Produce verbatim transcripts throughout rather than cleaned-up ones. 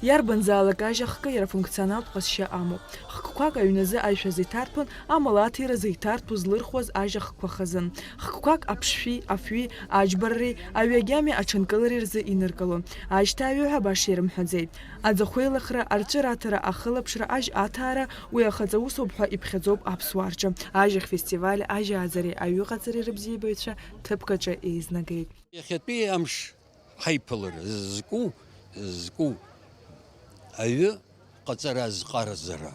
Иарбанзаалак ажь ахкы иара функционалтә ҟазшьа амоуп. Хкқәак аҩназы аишәа зеиҭарҭәон, амала аҭира зеиҭарҭәуа злырхуаз ажь ахкқәа хазын. Хкқәак аԥшшәи, афҩи, аџьбарреи, аҩы агьами аҽынкылареи рзы иныркылон. Ажьҭааҩы ҳәа баша ирымҳәаӡеит. Аӡахәеилахра, арҵәыра аҭара, ахылаԥшра, ажь аҭаара, уи ахаҵа усоуп ҳәа иԥхьаӡоуп аԥсуаа рҿы. Ажь ахь фестиваль, ажь ааӡареи аҩыҟаҵареи рыбзиабаҩцәа ҭыԥк аҿы еизнагеит. Иахьатәи амш ҳаиԥылара зку, зку аҩы ҟаҵара азҟаразара,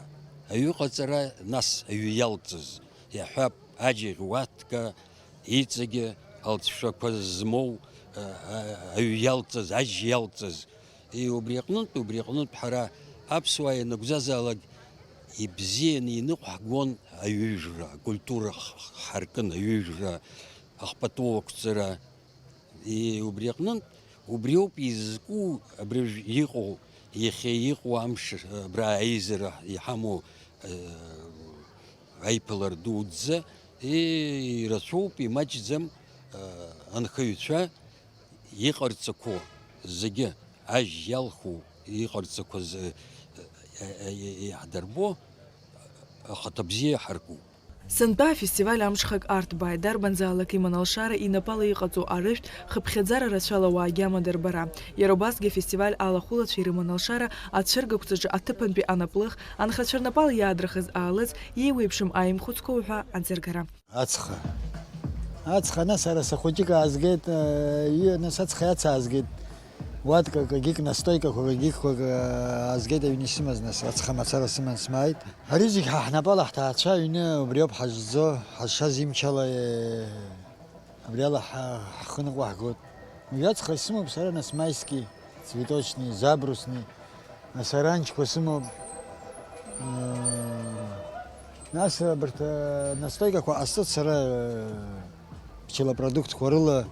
аҩы ҟаҵара, нас аҩы иалҵыз, иаҳҳәап, аџьаӷь уаҭка, иҵегьы алҵшәақәа змоу, а, а, аҩы иалҵыз, аџь иалҵыз. И, убри аҟнытә, убри аҟнытә ҳара аԥсуаа ианакәзазаалак ибзианы иныҟәҳгон аҩыжәра, акультура х-, х-, ҳаркын, аҩыжәра, ахпату ақәҵара. И, убри аҟнытә, убриоуп изку абри уажә иҟоу, иахьа иҟоу амш, абра аизара иҳамоу, э, аиԥылара дуӡӡа, и, ирацәоуп, имаҷӡам, э, анхаҩцәа иҟарҵақәо зегьы, ажь иалху иҟарҵақәаз, э, э, э, иаҳдырбо, ахаҭа бзиа иҳаркуп. Сынтәа афестиваль амҽхак арҭбааит, дарбанзаалак иман алшара инапала иҟаҵоу арыжәтә хыԥхьаӡара рацәала уаагьама дырбара. Иара убасгьы афестиваль алахәылацәа ирыман алшара ацәыргақәҵаҿы аҭыԥантәи анаплых, анхацәа рнапала иаадырхыз аалыҵ, иеиуеиԥшым аимхәыцқәа уҳәа аӡыргара. Ацха. Ацха, нас ара сахәыҷык аазгеит, э, ҩы, нас ацха иацаазгеит. Уаткак, агьык настойкақәак, агьыкқәак, э, аазгеит аҩны исымаз, нас ацха мацара сыман смааит. Ари зегь ҳа ҳнапала ҳҭаацәа аҩны убриоуп ҳазҿӡо, ҳазшаз имчала, э, абриала ҳа-, ҳхы ныҟәаҳгоит. Уажә ацха исымоуп сара, нас майски, цветочный, забрусный, асаранчқәа сымоуп. Э, нас абарҭ, э, настойкақәа ҟасҵоит сара, э, пчелопродуктқәа рыла,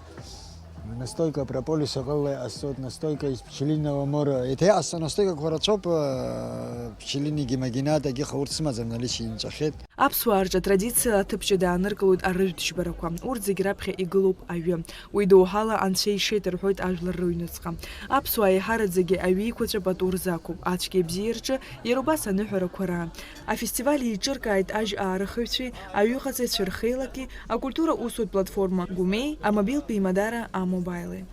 настойка прополиса ҟалала иҟасҵоит, настойка из пчелиного мора. Еиҭа иҟасҵо настойкақәа рацәоуп, э, пчелиный гемогенат, агьыха урҭ сымаӡам, наличие инҵәахьеит. Аԥсуаа рҿы атрадициала аҭыԥ ҷыда ааныркылоит арыжәтә џьбарақәа. Урҭ зегь раԥхьа игылоуп аҩы. Уи доуҳала анцәа ишеит рҳәоит ажәлар рыҩнуҵҟа. Аԥсуаа еиҳараӡакгьы аҩы еиқәаҵәа пату рзақәуп, ацәгьеи абзиеи рҿы иара убас аныҳәарақәа раан. Афестиваль еиҿыркааит ажь аарыхыҩцәеи аҩыҟаҵаҩцәа рхеилаки, акультура усутә платформа Гәымеи, амобилтә еимадара А-Мобаили.